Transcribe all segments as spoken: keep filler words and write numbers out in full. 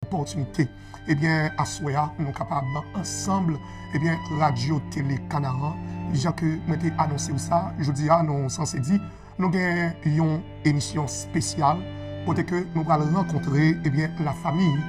opòtinite. Ebyen, aswè a, nou kapab ansanm, ebyen, Radyo Tele Kanaran, jan ke mwen te anonse w sa, jodi a, nou sanse di, nou gen yon emisyon espesyal, kote ke nou pral rankontre, ebyen, la famille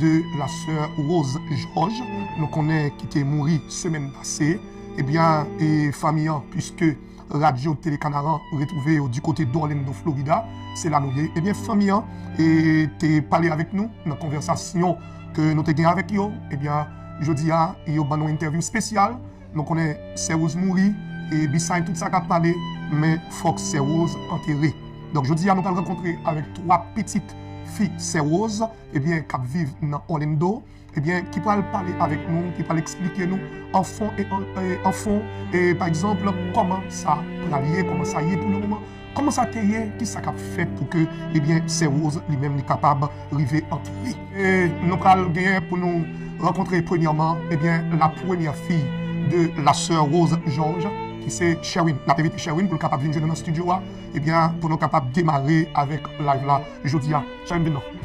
de la sœur Rose Georges, nou konnen ki te mouri semèn pase, ebyen, e fanmi an, puiske Radyo Tele Kanaran retwouve yo di kote d'Orlando, Florida. Se la nou ye. Ebyen, fanmi an, e, te pale avèk nou nan konvèsasyon ke nou te gen avèk yo. Ebyen, jodi a, yo ban nou entèvyou espesyal. Nou konnen Sè Rose mouri, e, beside tout sa k ap pale, men fòk Sè Rose antere. Donk, jodi a, nou pral rankontre avèk twa pitit fi Sè Rose, ebyen, k ap viv nan Orlando. Ebyen, ki pral pale avèk nou, ki pral eksplike nou an fon e an, e an fon, e pa egzanp, kòman sa pral ye, kòman sa ye pou le moman, kòman sa te ye, ki sa k ap fèt pou ke, ebyen, Sè Rose li menm li kapab rive antere. E nou pral genyen pou nou rankontre premyèman, ebyen, la première fille de la sœur Rose Georges, ki se Sherwin. N ap envite Sherwin pou l kapab vin jwenn nou nan estidyo a, ebyen, pou nou kapab demare avèk live la jodi a. Sherwin, vin non.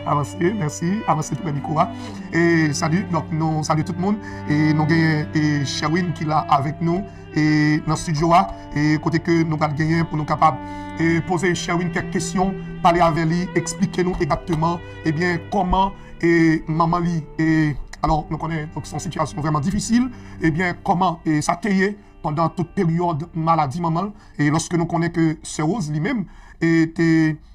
Avanse, mèsi. Avanse tou prè mikwo a. E sali, donk, nou salye tout moun. E nou genyen, e, Sherwin ki la avèk nou, e, nan estidyo a, e kote ke nou pral genyen pou nou kapab, e, poze Sherwin kèk kesyon, pale avè li, eksplike nou egzakteman, ebyen, kòman, e, manman li, e, alò, nou konnen, donk, se yon sitiyasyon vrèman difisil, ebyen, kòman, e, sa te ye pandan tout peryòd maladi manman l, e lòske nou konnen ke Sè Rose li menm, e, te,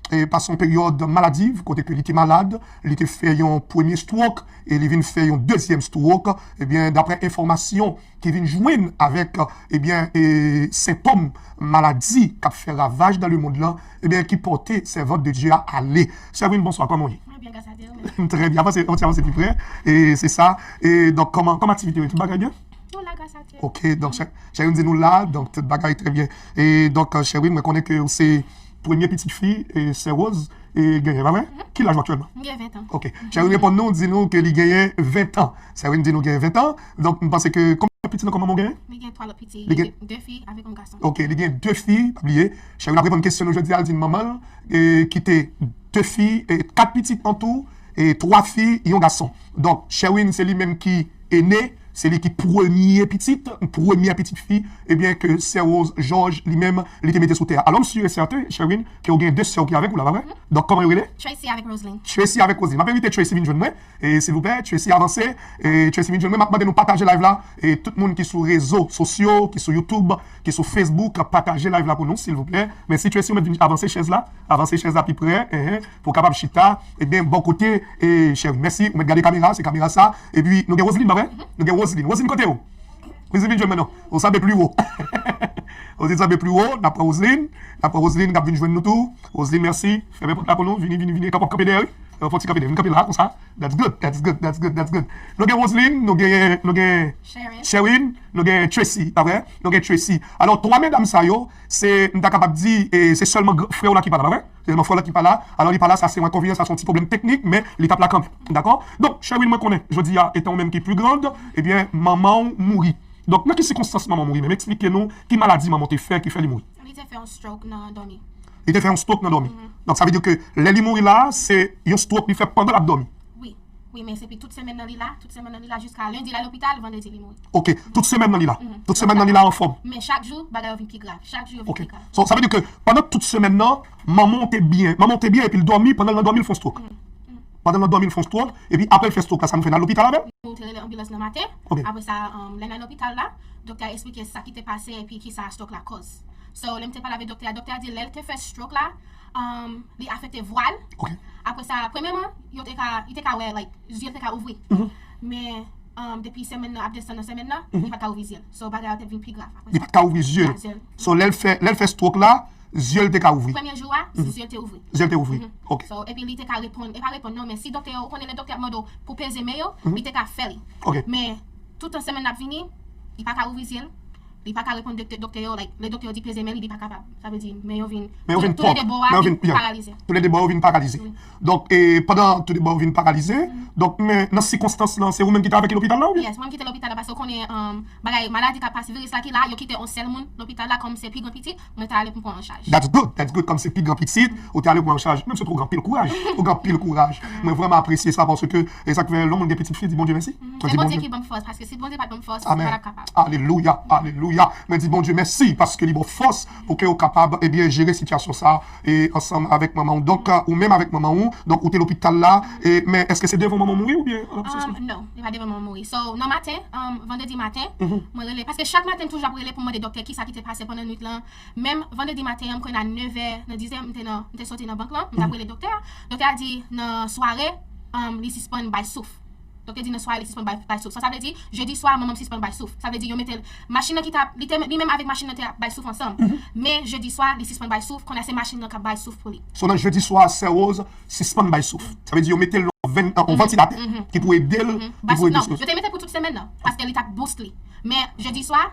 e, pase yon peryòd maladiv, kote ke li te malad, li te fè yon premye stroke, e li vin fè yon dezyèm stroke, ebyen, daprè enfòmasyon ki vin jwenn avèk, ebyen, e, sentòm maladi k ap fè ravaj nan lemond lan, ebyen, ki pòte sèvant de Dye a ale. Sè Win, bonswa, kòman w ye? Mwen byen, gras a Dye, ou menm? Trè byen, avanse, yon ti avanse pi pre, e se sa. E donk, kòman, kòman aktivite yo? Tout bagay byen? Tout la, gras a Dye. Ok, donk, Sherwin di nou la, donk, tout bagay trè byen. E donk, Sherwin, mwen konnen ke ou se premye pitit fi, e, Sè Rose, e, genyen, pa vre? Ki laj ou aktyèlman? M gen ven tan. Ok. Sherwin reponn nou, di nou ke li genyen ven tan. Sherwin di nou genyen ven tan. Donk, m panse ke konbyen pitit nan kò manman w genyen? Li gen twa lòt pitit. Li gen de fi avèk yon gason. Ok, li gen de fi, pa bliye. Sherwin ap reponn kesyon nou jodi a, l di n manman l, e, kite de fi, e, kat pitit an tou, e twa fi, yon gason. Donk, Sherwin, se li menm ki ene, se li ki premye pitit, premyè pitit fi, ebyen, ke Sè Rose Georges li menm, li te mete sou tè a. Alò, m si e sèten, Sherwin, ke w gen de sè w ki avèk ou la, pa vre? Donk, kòman yo rele? Tracy avèk Roseline. Tracy avèk Roseline. M ap envite Tracy vin jwenn mwen. E silvouplè, Tracy avanse. E Tracy vin jwenn mwen. M ap mande nou pataje live la. E tout moun ki sou rezo sosyo, ki sou YouTube, ki sou Facebook, pataje live la pou nou, silvouplè. Mèsi Tracy, ou mèt vin avanse chèz la. Avanse chèz la pi pre. Enhen. Pou w kapab chita, ebyen, bò kote, e, Sherwin. Mèsi, ou mèt gade kamera, se kamera sa. Epi, nou gen Roseline, pa vre? Nou gen Roseline. Roseline, kote w? Roseline, vin jwenn mwen non. Ou sanble pli wo. Roseline sanble pli wo. N ap pran Roseline. N ap pran Roseline, k ap vin jwenn nou tou. Roseline, mèsi. Fèmen pòt la pou nou. Vini, vini, vini. Kanpe, kanpe dèyè, wi. Fè yon ti kanpe dèyè. Vin kanpe la, konsa. That's good, that's good, that's good, that's good. Nou gen Roseline, nou gen, nou gen Sherwin. Sherwin, nou gen Tracy, pa vre? Nou gen Tracy. Alò, twa medam sa yo, se, m ta kapab di, e, se sèlman gr-, frè w la ki pa la, pa vre? Se sèlman frè w la ki pa la. Alò, li pa la, sa se yon enkonvenyan, sa se yon ti pwoblèm teknik, men li t ap la kanmenm. Dakò? Donk, Sherwin, mwen konnen, jodi a, etan ou menm ki pli grand, ebyen, manman w mouri. Donk, nan ki sikonstans manman w mouri menm? Eksplike nou ki maladi manman w te fè ki fè li mouri. Li te fè yon stroke nan dòmi. Li te fè yon stroke nan dòmi. Donk, sa vle di ke lè li mouri la, se yon stroke li fè pandan l ap dòmi. Wi. Wi, men se pi tout semèn nan li la, tout semèn nan li la jiska lendi l al lopital, vandredi li mouri. Ok, tout semèn nan li la. Tout semèn nan li la anfòm. Men chak jou, bagay yo vin pi grav. Chak jou yo vin pi grav. So, sa vle di ke pandan tout semèn nan, manman w te byen, manman w te byen epi l dòmi, pandan l nan dòmi l fè yon stroke. Pandan l nan dòmi l fè yon stroke, epi apre l fè stroke la, sa nou fè, n al lopital avè l? Nou te rele anbilans nan maten. Ok. Apre sa, um, lè n al lopital la, doktè a eksplike sa ki te pase epi ki sa stroke la kòz. So, lè m te pale avèk doktè a, doktè a di lè l te fè stroke la, um, li afekte vwa l. Ok. Apre sa, premyèman, yo te ka, li te ka wè, like, zye l te ka ouvri. Men, um, depi semèn nan ap desann nan semèn nan, li pa t ka ouvri zye l. So, bagay yo te vin pi grav apre sa. Li pa t ka ouvri zye l. So, lè l fè, lè l fè stroke la, zye l te ka ouvri. Premye jou a, se zye l te ouvri. Zye l te ouvri. Ok. So, epi li te ka reponn, e pa reponn non, men si doktè yo, ou konnen lè doktè ap mande w pou peze men yo, li te ka fè li. Ok. Men, toutan semèn nan ap vini, li pa ka ouvri zye l. Li pa ka reponn doktè, doktè yo, like, lè doktè yo di peze men li, li pa kapab. Sa vle di, men yo vin, men yo vin pòp, men yo vin, yeah, paralize. Tou lè de bò yo vin paralize. Wi. Donk, e, pandan tou de bò yo vin paralize, donk, men nan sikonstans lan, se ou menm ki te avèk li lopital la, oubyen? Yes, mwen ki te lopital la, paske ou konnen, um, bagay, maladi k ap pase, viris la ki la, yo kite yon sèl moun lopital la, kòm se pi gran pitit, mwen ta ale pou m pran an chaj. That's good, that's good, kòm se pi gran pitit, ou te ale pran an chaj, menm si ou gen anpil kouraj, ou gen anpil kouraj. Mwen vrèman apresye sa, paske, e sa k fè, lè yon moun gen pitit fi, di Bondye mèsi. Se Bondye ki ban m fòs, paske si Bondye pa t ban m fòs, mwen pa t ap kapab. Alelouya, alelouya. Mwen di Bondye mèsi paske li ba w fòs pou ke w kapab, ebyen, jere sitiyasyon sa a, e ansanm avèk manman w. Donk, ou menm avèk manman w, donk, ou te lopital la, e, men èske se devan manman w mouri oubyen? Um, non, li pa devan manman m mouri. So, nan maten, um, vandredi maten, mwen rele, paske chak maten m toujou ap rele pou m mande doktè kisa ki te pase pandan nwit lan. Menm vandredi maten an, m kwè nan nevè, nan dizè, m te nan, m te soti nan bank lan, m t ap rele doktè a. Doktè a di nan sware, um, li sispann bay souf. Doktè di nan sware li sispann bay, bay souf. Sa, sa vle di, jedi swa, manman m sispann bay souf. Sa vle di, yo mete l, machin nan ki t ap, li te, li menm avèk machin nan te ap bay souf ansanm. Men jedi swa, li sispann bay souf, kounye a se machin nan k ap bay souf pou li. So, nan jedi swa, Sè Rose sispann bay souf. Sa vle di, yo mete l yon ven-, yon vantilatè ki pou ede l, ki pou ede l. Yo te mete l pou tout semèn nan, paske li t ap boost li. Men jedi swa,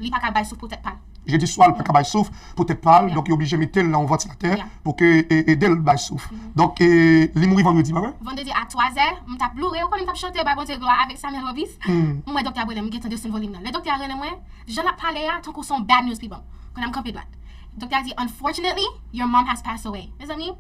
li pa ka bay souf pou tèt pa l. Jedi swa, li pa ka bay souf pou tèt pa l, donk yo oblije mete l nan yon vantilatè pou ke e-, ede l bay souf. Donk, e, li mouri vandredi, pa vre? Vandredi a twazè, m t ap loure, ou konnen m t ap chante, bay Bondye glwa avèk Samuel Maurice. M wè doktè a ap rele m, m gentan desann volim nan. Lè doktè a rele mwen, jan l ap pale a, tankou se yon bad news li ban m. Kounye a m kanpe dwat. Doktè a di, "Unfortunately, your mom has passed away." Mezanmi,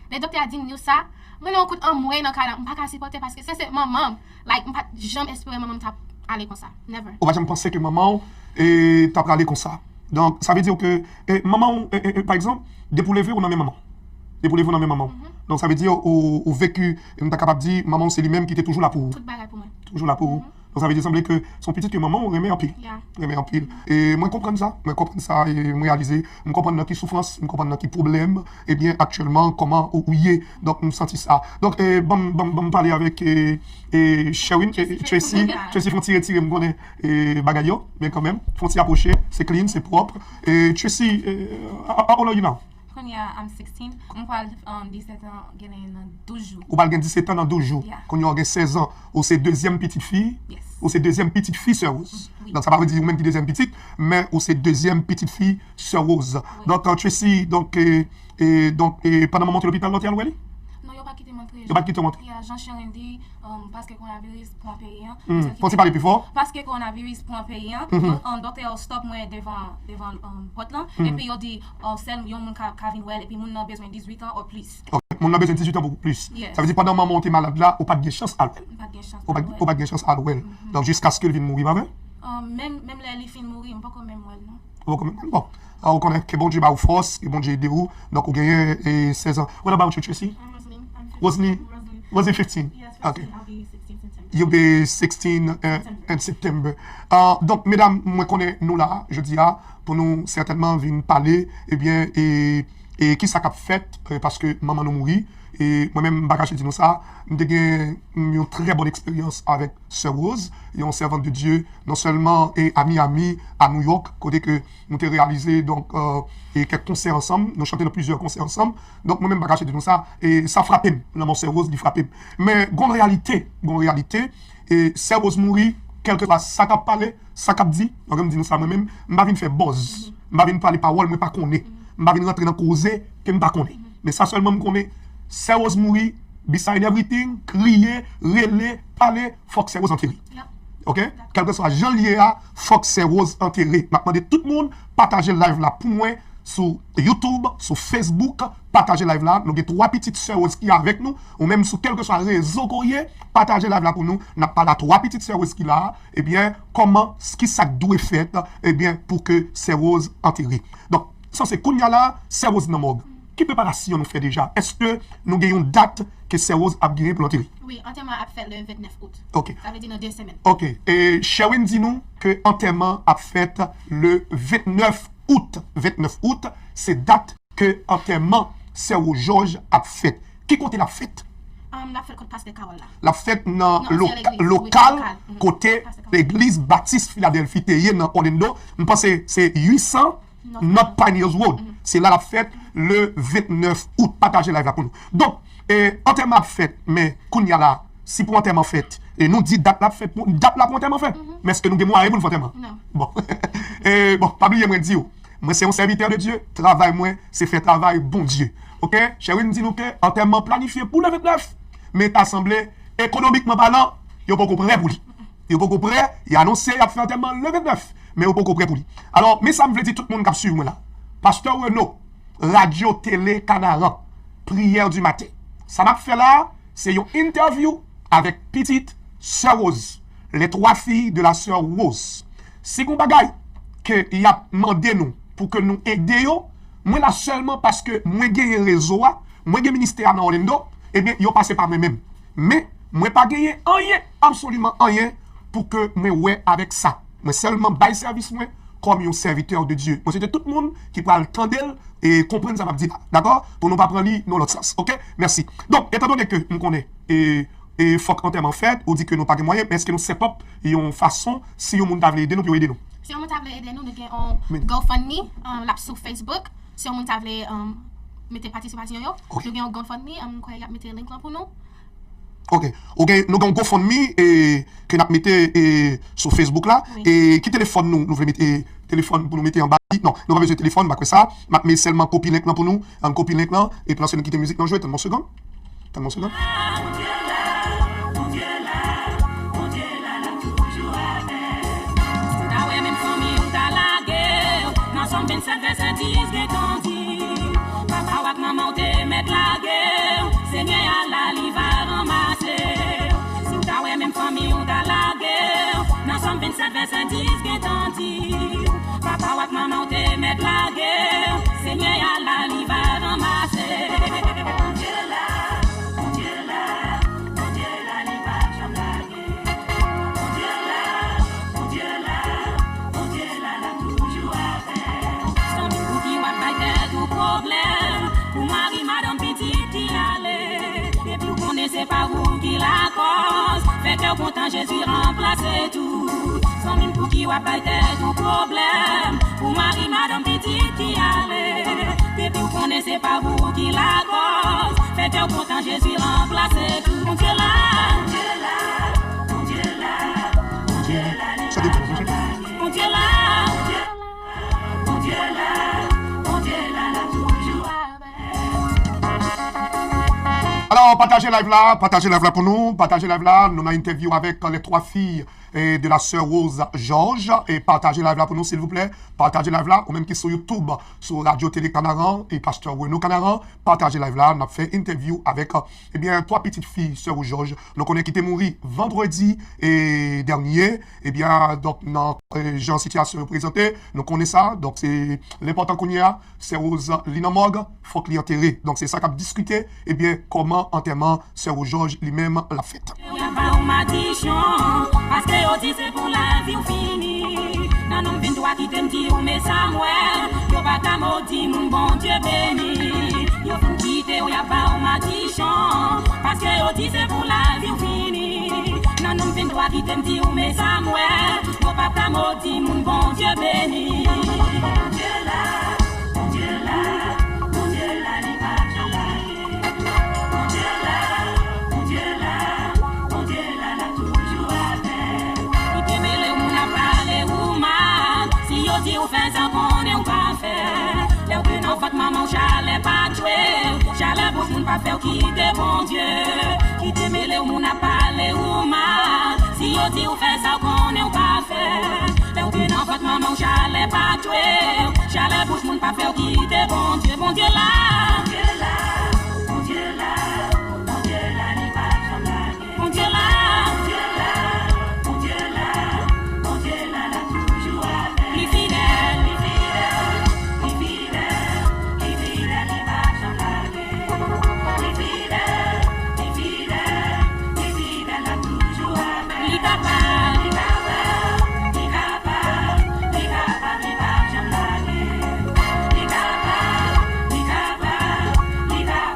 lè doktè a di m news sa, mwen nan yon kout anmwe nan kay la, m pa ka sipòte paske se, se manman m. Like, m pa t janm espere manman m t ap ale konsa. Never. Ou pa t janm panse ke manman w, e, t ap prale konsa. Donk, sa vle di ke, e, manman w, e, e, e, pa egzanp, depi w leve, ou nan men manman w. Depi w leve, ou nan men manman w. Donk, sa vle di, ou, ou veki, m ta kapab di, manman w se li menm ki te toujou la pou ou. Tout bagay pou mwen. Toujou la pou ou. Donk, sa vle di, sanble ke se yon pitit ke manman w renmen anpil. Yeah. Renmen anpil. E mwen konprann sa. Mwen konprann sa, e m reyalize. M konprann nan ki soufrans, m konprann nan ki pwoblèm, ebyen, aktyèlman, kòman ou, ou ye. Donk, m santi sa. Donk, e, ban m, ban m, ban m pale avèk, e, e, Sherwin, e, Tracy. Tracy, fon ti retire, m konnen, e, bagay yo, men kanmenm, fon ti apwoche, se clean, se pwòp. E, Tracy, e, how, how old are you now? Kounye a, I'm sixteen. M pral, um, disèt an, gen nan douz jou. Ou pral gen disèt an nan douz jou. Yeah. Kounye a, ou gen sèz an. Ou se dezyèm pitit fi? Yes. Ou se dezyèm pitit fi Sè Rose? Wi. Donk, sa pa vle di ou menm ki dezyèm pitit, men ou se dezyèm pitit fi Sè Rose. Wi. Donk, Tracy, donk, e, e, donk, e, pandan manman w te lopital la, w te al wè li? Non, yo pa kite m antre. Yo pa kite w antre? Ya, jan Sherwin di, um, paske kowonaviris pran peyi an. Fò w ti pale pi fò. Paske kowonaviris pran peyi an, um, doktè yo stop mwen devan, devan, um, pòt lan. Epi yo di, oh, sèl yon moun ka, ka vin wè l, epi moun nan bezwen dizuit an o plis. Ok, moun nan bezwen dizuit an pou plis. Yes. Sa vle di pandan manman w te malad la, ou pa t gen chans al wè l? M pa t gen chans al wè l. Ou pa t gen chans al wè l. Donk, jiskaske l vin mouri, pa vre? Um, menm, menm lè li fin mouri, m poko menm wè l, non. Ou poko menm wè l, bon. Ah, ou konnen ke Bondye ba ou fòs, ke Bondye ede ou. Donk, ou genyen, e, sèz an. What about you, Tracy? I'm Rosalie. I'm fifteen. Rosalie? Rosalie. Rosalie fifteen? Yes, fifteen. Ok. I'll be sixteen September. You'll be sixteen, uh, in September. Ah, donk, medam, mwen konnen nou la, jodi a, pou nou sètènman vin pale, ebyen, e, e kisa k ap fèt, e, paske manman nou mouri, e mwen menm, m pa kache di nou sa, m te gen yon trè bòn eksperyans avèk Sè Rose, yon sèvant de Dieu, non sèlman, e, a Miami, a New York, kote ke nou te reyalize, donk, e, e kèk konsè ansanm, nou chante nan plizyè konsè ansanm. Donk, mwen menm, m pa kache di nou sa, e sa frape m, lanmò Sè Rose, li frape m. Men, gon reyalite, gon reyalite, e Sè Rose mouri, kèlkeswa sa k ap pale, sa k ap di, ok, m di nou sa mwen menm, m pa vin fè buzz, m pa vin pale pawòl mwen pa konnen, m pa vin rantre nan koze ke m pa konnen. Men sa sèlman m konnen, Sè Rose mouri, beside everything, kriye, rele, pale, fòk Sè Rose antere. Ok? Kèlkeswa jan l ye a, fòk Sè Rose antere. M ap mande tout moun, pataje live la pou mwen, sou YouTube, sou Facebook, pataje live la. Nou gen twa pitit Sè Rose ki avèk nou. Ou menm sou kèlkeswa rezo ke w ye, pataje live la pou nou. N ap pale a twa pitit Sè Rose ki la a. Ebyen, kòman, kisa k dwe fèt, ebyen, pou ke Sè Rose antere. Donk, sa se kounye a la, Sè Rose nan mòg. Ki preparasyon nou fè deja? Èske nou gen yon dat ke Sè Rose ap genyen pou l antere? Wi, antèman ap fèt le vennèf out. Ok. Sa vle di nan de semèn. Ok. E Sherwin di nou ke antèman ap fèt le vennèf out. Vennèf out, se dat ke antèman Sè Rose Georges ap fèt. Ki kote l ap fèt? Um, l ap fèt kot pastè Carole la. L ap fèt nan lokal kote legliz Batis Filadèlfi te ye nan Orlando. M panse se uit san North Pioneers Road. Se la l ap fèt le vennèf out. Pataje live la pou nou. Donk, e, antèman ap fèt, men kounye a la, si pou antèman fèt, e nou di dat la ap fèt, pou, dat la pou antèman fèt. Men èske nou gen mwayen pou n fè antèman? Non. Bon. E, bon, pa bliye mwen di w, mwen se yon sèvitè de Dye, travay mwen, se fè travay Bondye. Oke? Sherwin di nou ke antèman planifye pou le vennèf, men ta sanble, ekonomikman palan, yo poko prè pou li. Yo poko prè, y anonse y ap fè antèman le vennèf, men yo poko prè pou li. Alò, men sa m vle di tout moun k ap swiv mwen la. Pastè Reno, Radyo Tele Kanaran, priyè di maten. Sa m ap fè la a, se yon entèvyou avèk pitit Sè Rose, les trois filles de la sœur Rose. Si gon bagay ke y ap mande nou pou ke nou ede yo, mwen la sèlman paske mwen genyen rezo a, mwen gen ministè a nan Orlando, ebyen, yo pase pa mwen menm. Men, mwen pa genyen anyen, absoliman anyen, pou ke mwen wè avèk sa. Mwen sèlman bay sèvis mwen kòm yon sèvitè de Dye. Mwen swete tout moun ki pral tande l e konprann sa m ap di la. Dakò? Pou nou pa pran li nan lòt sans. Oke? Mèsi. Donk, etandone ke m konnen e, e fòk antèman fèt, ou di ke nou pa gen mwayen, men èske nou set up yon fason, si yon moun ta vle ede nou, pou yo ede nou? Si yon moun ta vle ede nou, nou gen yon GoFundMe, um, l ap sou Facebook. Si yon moun ta vle, um, mete patisipasyon yo, nou gen yon GoFundMe, um, m kwè y ap mete link lan pou nou. Ok. Ok, nou gen yon GoFundMe e, ke n ap mete e, sou Facebook la. Wi. E ki telefòn nou, nou vle mete telefòn pou nou mete anba li? Non, nou pa bezwen telefòn, m pa kwè sa. M ap mete sèlman kopi link lan pou nou. Ann kopi link lan, epi ansuit nou kite mizik lan jwe. Tann yon segonn. Tann yon segonn. Bondye la, Bondye la, Bondye la, l ap toujou avè w. Si w ta wè menm fanmi w ta lage w, nan Sòm vennsèt vèsè dis gentan di, papa w ak manman w te mèt lage w, Senyè a la li va ranmase w. Si w ta wè menm fanmi w ta lage w, nan Sòm vennsèt vèsè dis gentan di, papa w ak manman w te mèt lage w, Senyè a la li va ranmase w. Bondye la, Bondye la, Bondye la li p ap janm lage. Bondye la, Bondye la, Bondye la, l ap toujou avè w. Zanmi, pouki w ap bay tèt ou pwoblèm pou mari, madanm, pitit ki ale? Depi w konnen se pa ou ki lakòz, fè kè w kontan, Jezi ranplase tout. Zanmi m, pouki w ap bay tèt ou pwoblèm pou mari, madanm, pitit ki ale? Depi w konnen se pa ou ki lakòz, fè kè w kontan, Jezi ranplase tout. Bondye la, Bondye la, Bondye la, Bondye la, li p ap janm lage. Bondye la, Bondye la, Bondye la, Bondye la, l ap toujou avè w. Alò, pataje live la, pataje live la pou nou, pataje live la, nou nan entèvyou avèk les trois filles, eh, de la sœur Rose Georges, e pataje live la pou nou, silvouplè, pataje live la, ou menm ki sou YouTube, sou Radio Télé Kanaran, e Pastè Reno Kanaran, pataje live la, n ap fè entèvyou avèk, eh, ebyen, twa pitit fi Sè Rose Georges, nou konnen ki te mouri vandredi, e, dènye, ebyen, donk, nan, eh, jan sitiyasyon yo prezante, nou konnen sa, donk, se, l enpòtan kounye a, Sè Rose, li nan mòg, fòk li antere. Donk, se sa k ap diskite, ebyen, kòman antèman Sè Rose Georges li menm l ap fèt. Yo ap ba w madichon, paske yo di se pou lavi w fini. Nan non venntwa kite m di w, men sa m wè, yo pa ka modi moun Bondye beni. Yo fin kite w, y ap ba w madichon, paske yo di se pou lavi w fini. Nan non venntwa kite m di w, men sa m wè, yo pa ka modi moun Bondye beni. Bondye la, Bondye la, Bondye la, li p ap janm lage. Bondye la, Bondye la, Bondye la, l ap toujou avè w. Kite mele moun ap pale ou mal, si yo di w fè sa, konnen w pa fè. Lè w te nan vant manman w, chalè pa tchwe w, chalè bouch moun pa fè w kite Bondye. Kite mele w moun ap pale ou mal, si yo di w fè sa, konnen w pa fè. Lè w te nan vant manman w, chalè pa tchwe w, chalè bouch moun pa fè w kite Bondye. Bondye la, Bondye la, Bondye la, Bondye la, li p ap janm lage. Bondye la, Bondye la, Bondye la, Bondye la, l ap toujou avè w. Li fidèl, li fidèl, li fidèl, li fidèl, li p ap janm lage. Li fidèl, li fidèl, li fidèl, l ap toujou avè w. Li kapab, li kapab, li kapab, li kapab, li p ap janm lage. Li kapab, li kapab, li kapab.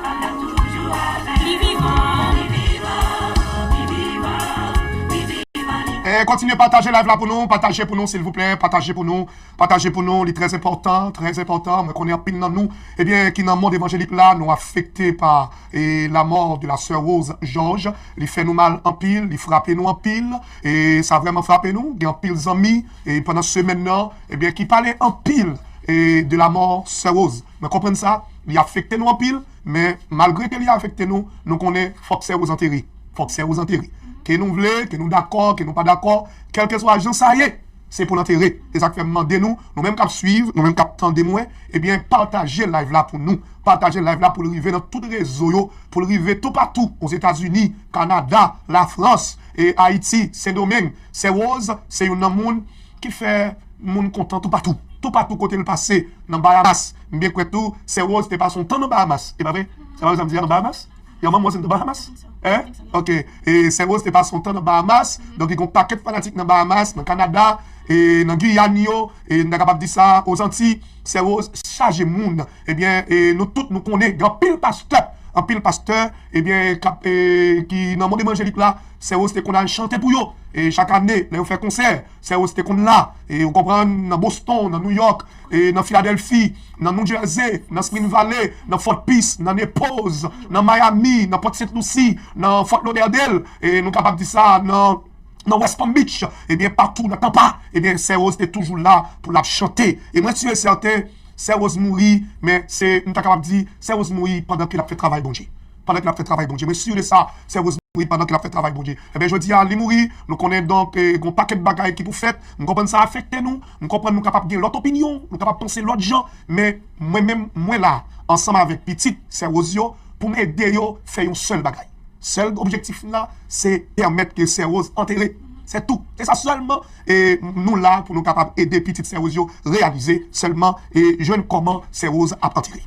E kontinye pataje live la pou nou, pataje pou nou silvouplè, pataje pou nou, pataje pou nou, li trè enpòtan, trè enpòtan. Mwen konnen anpil nan nou, ebyen, ki nan mond evanjelik la, nou afekte pa e lanmò de la sè Rose Georges. Li fè nou mal anpil, li frape nou anpil, e sa vrèman frape nou. Gen anpil zanmi, e pandan semèn nan, ebyen, ki pale anpil e de lanmò sè Rose. Mwen konprann sa, li afekte nou anpil, men malgre ke li afekte nou, nou konnen fòk sè Rose antere. Fòk sè Rose antere. Ke nou vle, ke nou dakò, ke nou pa dakò, kèlkeswa jan sa ye, se pou l antere. Se sa k fè m mande nou, nou menm k ap swiv, nou menm k ap tande mwen, ebyen, pataje live la pou nou. Pataje live la pou l rive nan tout rezo yo, pou l rive toupatou, Ozetazini, Kanada, Lafrans, e Ayiti, Sendomeng. Sè Rose se youn nan moun ki fè moun kontan toupatou. Toupatou kote l pase, nan Bahamas. M byen kwè tou, sè Rose te pase yon tan nan Bahamas. E pa vre? Se pa vre sa m di a, nan Bahamas? Yon manman se nan Bahamas? Hein? Ok. E sè Rose te pase yon tan nan Bahamas. Donk, li gen yon pakèt fanatik nan Bahamas, nan Kanada, e nan Giyàn yo, e n ta kapab di sa, Ozantiy. Sè Rose chaje moun. Ebyen, e nou tout nou konnen, gen anpil pastè, anpil pastè, ebyen, k ap, e, ki nan mond evanjelik la, sè Rose te konn al chante pou yo. E chak ane, lè yo fè konsè, sè Rose te konn la. E ou konprann, nan Boston, nan New York, e nan Philadelphie, nan New Jersey, nan Spring Valley, nan Fort Pierce, nan Naples, nan Miami, nan Port Saint Lucie, nan Fort Lauderdale, e nou kapab di sa, nan, nan West Palm Beach, ebyen, patou, nan Tampa, ebyen, sè Rose te toujou la pou l ap chante. E mwen si e sèten, sè Rose mouri, men se, m ta kapab di, sè Rose mouri pandan ke l ap fè travay Bondye. Pandan ke l ap fè travay Bondye. Mwen si de sa, sè Rose mouri pandan ke l ap fè travay Bondye. Ebyen, jodi a, li mouri, nou konnen donk, e, gon pakèt bagay ki pou fèt. M konprann sa afekte nou. M konprann nou kapab gen lòt opinyon, nou kapab panse lòt jan, men mwen menm, mwen la, ansanm avèk pitit sè Rose yo, pou m ede yo fè yon sèl bagay. Sèl objektif m la, se pèmèt ke sè Rose antere. Se tou. Se sa sèlman, e, nou la pou nou kapab ede pitit sè Rose yo reyalize sèlman e jwenn kòman sè Rose ap antere.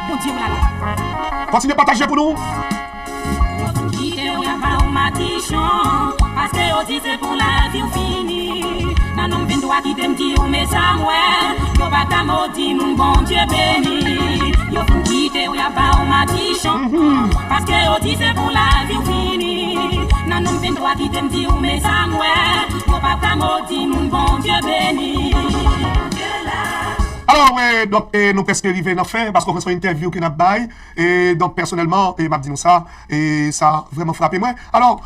Bondye w la la. Kontinye pataje pou nou. Yo fin kite w, y ap ba w madichon, paske yo di se pou lavi w fini. Nan nonm venntwa kite m di w, mezanmi, yo pa ka modi moun Bondye beni. Yo fin kite w, y ap ba w madichon, paske yo di se pou lavi w fini. Nan nonm venntwa kite m di w, mezanmi, yo pa ka modi moun Bondye beni. Alò, e, donk, e, nou prèske rive nan fen, paske se yon entèvyou ke n ap bay. E, donk, pèsonèlman, e, m ap di nou sa, e, sa vrèman frape mwen. Alò,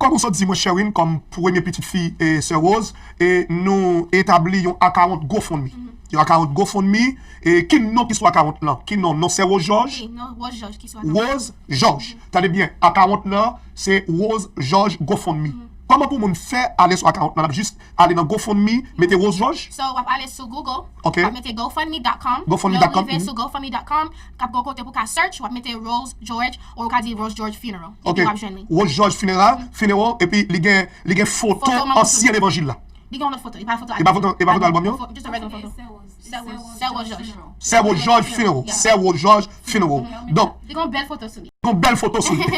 kòm ou sot di mwen, Sherwin, kòm premye pitit fi, e, sè Rose, e, nou etabli yon akawont GoFundMe. Yon akawont GoFundMe, e, ki non ki sou akawont lan? Ki non? Non sè Rose Georges? Wi, non Rose Georges ki sou akawont. Rose Georges. Tande byen, akawont lan, se Rose Georges GoFundMe. Kòman pou moun fè ale sou akawont lan? N ap jis ale nan GoFundMe, mete Rose Georges. So, w ap ale sou Google, ok, w ap mete gofundme dot com. Gofundme dot com, lè w rive sou gofundme dot com, k ap gen yon kote pou w ka search, w ap mete Rose Georges, ou w ka di Rose Georges Funeral. Ok. Epi w ap jwenn li. Rose Georges Funeral, funeral, epi li gen, li gen foto ansyen levanjil la. Li gen yon lòt foto, e pa foto album. E pa foto, e pa foto album yo? Just a regular foto. Sè Rose, Sè Rose Georges. Sè Rose Georges Funeral. Sè Rose Georges Funeral. Donk, li gen yon bèl foto sou li. Gon bèl foto sou li.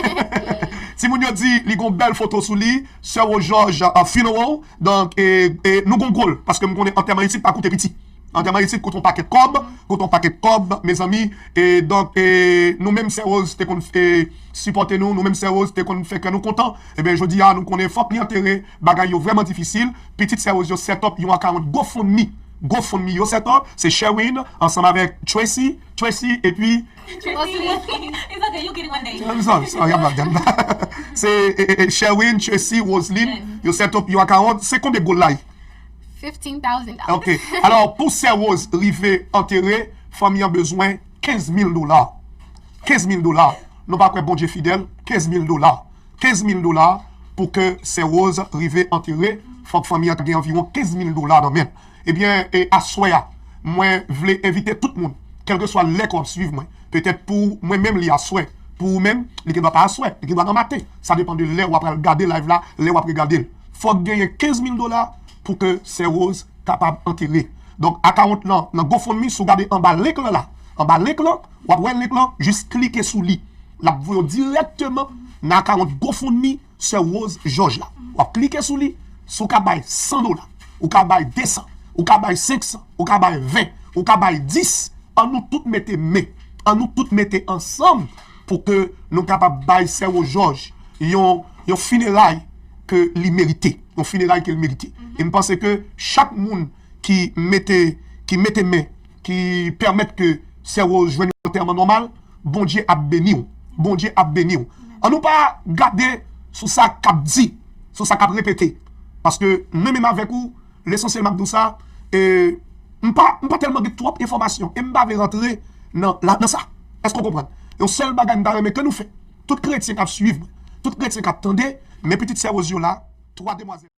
Timoun yo di li gon bèl foto sou li, sè Rose Georges, uh, Funeral. Donk, e, e nou gon goal, paske m konnen antèman isit pa koute piti. Antèman isit koute yon pakèt kòb, koute yon pakèt kòb, mezanmi. E donk, e nou menm sè Rose te konn, e, sipòte nou, nou menm sè Rose te konn fè kè nou kontan. Ebyen, jodi a, nou konnen fòk li antere, bagay yo vrèman difisil. Pitit sè Rose yo set up yon akawont GoFundMe. GoFundMe yo set up, se Sherwin, ansanm avèk Tracy, Tracy, epi It's okay, you get it one day. I'm sorry, sorry, I'm not done. Se, e, e, e, Sherwin, Tracy, Roseline, yo set up yon akawont. Se konbyen goal la ye? Fifteen thousand dollars. Ok. Alò, pou sè Rose rive antere, fanmi an bezwen kenz mil dola. Kenz mil dola. Nou pa kwè Bondye fidèl, kenz mil dola. Kenz mil dola pou ke sè Rose rive antere, fòk fanmi an ta gen anviwon kenz mil dola nan men l. Ebyen, e, aswè a, mwen vle envite tout moun, kèlkeswa lè ke w ap swiv mwen, petèt pou mwen menm li aswè, pou ou menm, li gendwa pa aswè, li gendwa nan maten. Sa depann de lè w ap pral gade live la, lè w ap regade l. Fòk genyen kenz mil dola pou ke sè Rose kapab antere. Donk, akawont lan, nan GoFundMe, si w gade anba link lan la, anba link lan, w ap wè link lan, jis klike sou li. L ap voye w dirèkteman nan akawont GoFundMe sè Rose Georges la. W ap klike sou li, si w ka bay san dola, ou ka bay de san, ou ka bay senk san, ou ka bay ven, ou ka bay dis, an nou tout mete men, an nou tout mete ansanm pou ke nou kapab bay sè Rose Georges yon, yon fineray ke li merite, yon fineray ke l merite. E m panse ke chak moun ki mete, ki mete men, ki pèmèt ke Sè Rose jwenn yon antèman nòmal, Bondye ap beni w. Bondye ap beni w. An nou pa gade sou sa k ap di, sou sa k ap repete. Paske mwen menm avèk ou, lesansyèl m ap di w sa, e, m pa, m pa tèlman gen twòp enfòmasyon e m pa vle rantre nan, la, nan sa. Èske w konprann? Yon sèl bagay m ta renmen ke nou fè, tout kretyen k ap swiv mwen, tout kretyen k ap tande, men pitit Sè Rose yo la, twa demwazèl.